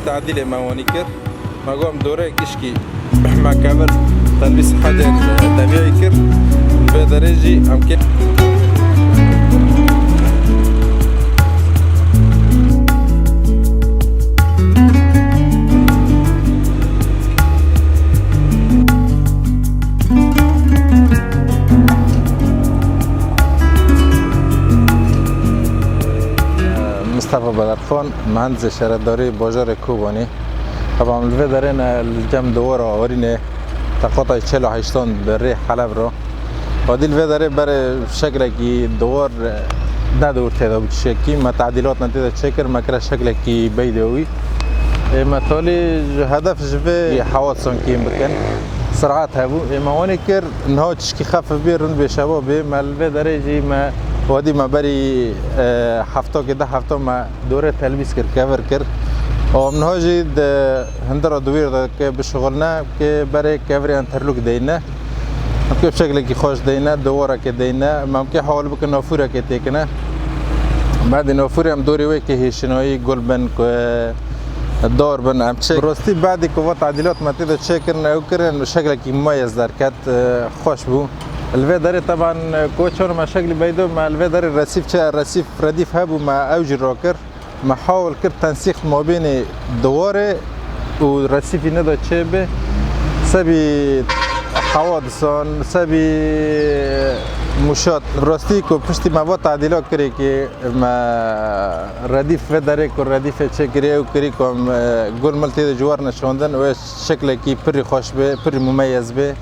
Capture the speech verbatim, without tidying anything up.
Tadîlê me wanî kir. Me got em doreyek gişkî me kevir telbîs hedên deviyayî kir. Vê derê jî em kê Mistefa Bedarxan, muhendisê şaredarî bajarê Kobanê. Teban li vê derê ne li cem dewara Arînê, teqatay çel û heştan bi rê Heleb re. Adî li vê derê berê şeklekî dewar ne dewr tê de bû tiştekî. Me tadîlat ne tê de çêkir, me kire şeklekî beydewî. Ê me talî ji hedef ji vê hewadisan kêm bikin. Sirat hebû. Ê me wanê kir, niha tişkî xefif bê, rind bê, şeva bê. Me li vê derê jî me wadî me berî, e, heftakê de hefta me dorê telbîs kir, kevir kir. Û em niha jî di hundira dewêr de ke bişuxulne, ke berê keviriyan terlûk deyne. Em ke şeklekî xweş deyne, dewarekê deyne. Em ke hawil bikin nafûrekê têkine. Badî nafûrê em dorê wê ke hêşinayî gul bin, ku dar bin, em çê. Bi rastî badî ku va tadîlat me tê de çêkirin, ew kirin şeklekî mumeyez derket, e, xweş bû. Li vê derê teban, e, ku çor me şeklî beydo, me li vê derê resîf çi, resîf redîf hebû, me ew jî rakir. Me hawil kir tensîq mabênê diwarê û resîfî neda çêbe. Sebî hewadisan, sebî mûşat. Rastî ku piştî me va tadîla kirê ki me redîf vê derê ku redîfê çêkirî ew kirî ku em, e, gul mil tê de ji war neşandin û şeklekî pirî xweş be, pirî mumeyez be.